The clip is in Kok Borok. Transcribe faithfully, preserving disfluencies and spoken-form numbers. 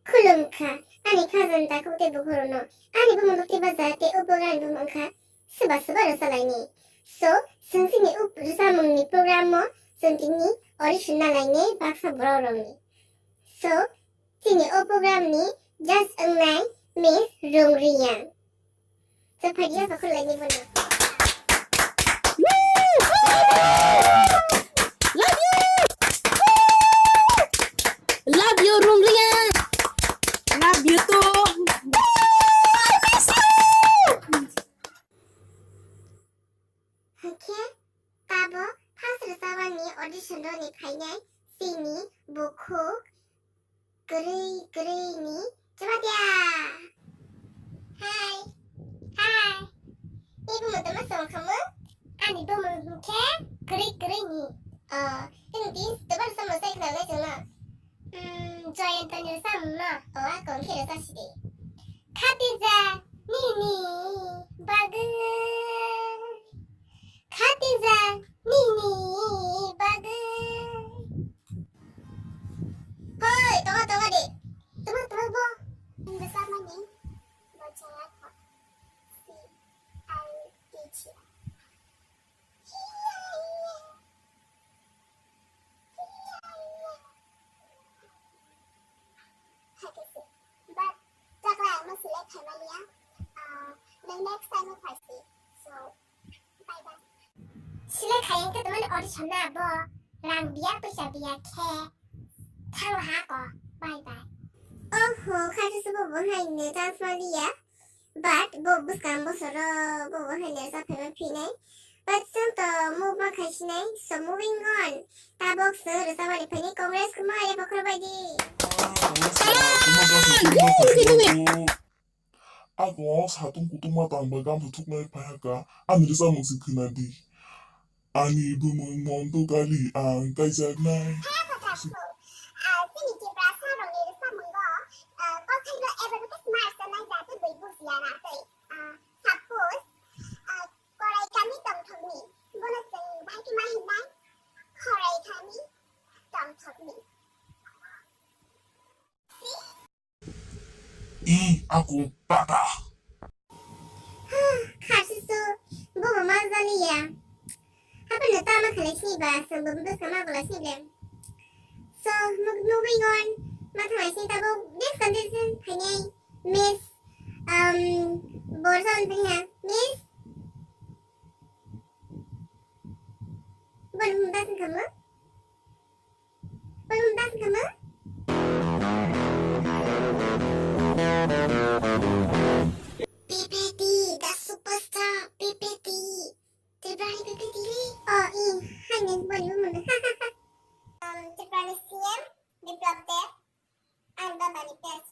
Khulumkha, ani khajani takhuk tei bukhurokno. Ani bumung Lokti Baja tei o program ni bumung wngkha Swba Swba Rwchalaini. So, chwng chini o rwchapmungni program o chwng tini audition nalainai baksa borok rokni. So, chini o program ni judge wngnai Miss Rung Reang. Chwng phaidi ya, pakhor laini bono. Love you! Love you, Rung Reang! Love you too! I miss you! Hwnkhe tabo first rwchapmungni audition rwni phainai chini bukhuk kwrwi kwrwi ni chwmadiya. Hi. Hi. Ni bumung tongma song khamu? Ani bumung hwnkhe kwrwi kwrwi ni. Oh, tini din tobani samung sai khna lai chwngno. Hmm, Jayanta ni samung no. Oh, a kong khe rwchap sidi. Khatijak nini bagwi. Khatijak nini bagwi. Hoi, tongo, tongo de. Tongo, tongo bo. Ang bwsa mani. Bo chaya kho. C I T G. Hakhe se. But takla ang no select khai maliya. Ah, nang next time o phai se. So, bye bye. Select khai ang khe tamani audition na bo. Rang biya, paisa biya khe. Thang ha ko. Bye bye. Oho, khaisa se bo bo hai ne chance maliya. But bo bwskang bosoro bo bo hai ne sa phaima phinai. But chwng to move ma khaisinai. So moving on. Tabok se rwchapmani phaini Congress kwma ya bokhorok bai di. Ako satung kutung ma tang ba gam thuknai phai haka. Ani rwchapmung se khna di. Ani bumung Montu Kali ang kaijaknai. Kaya kotha kho, ah, chini Tiprasa rokni rwchapmungo, ah, kothai no ever khe smart sanai jate bui bujiya na tei, ah, suppose, ah, korai kami tongthokni, bono chwng bahai khe ma hinai, khorai kami tongthokni. I aku tata. Khasisu, bobo ma jaliya. Hapan no tama khalai sini ba, sangbo bwsa ma bwla sini le. So, mo-, moving on. Ma thangai sini tabo next contestant phainai Miss, um, Borjan phainai Miss. Bon, bas kamu? Belum das kamu? P P T, the superstar P P T. Tiprani P P T ni? Oh, i, hai nang bani mana? Um, Tiprani C M, Biplab Deb, and Babani P S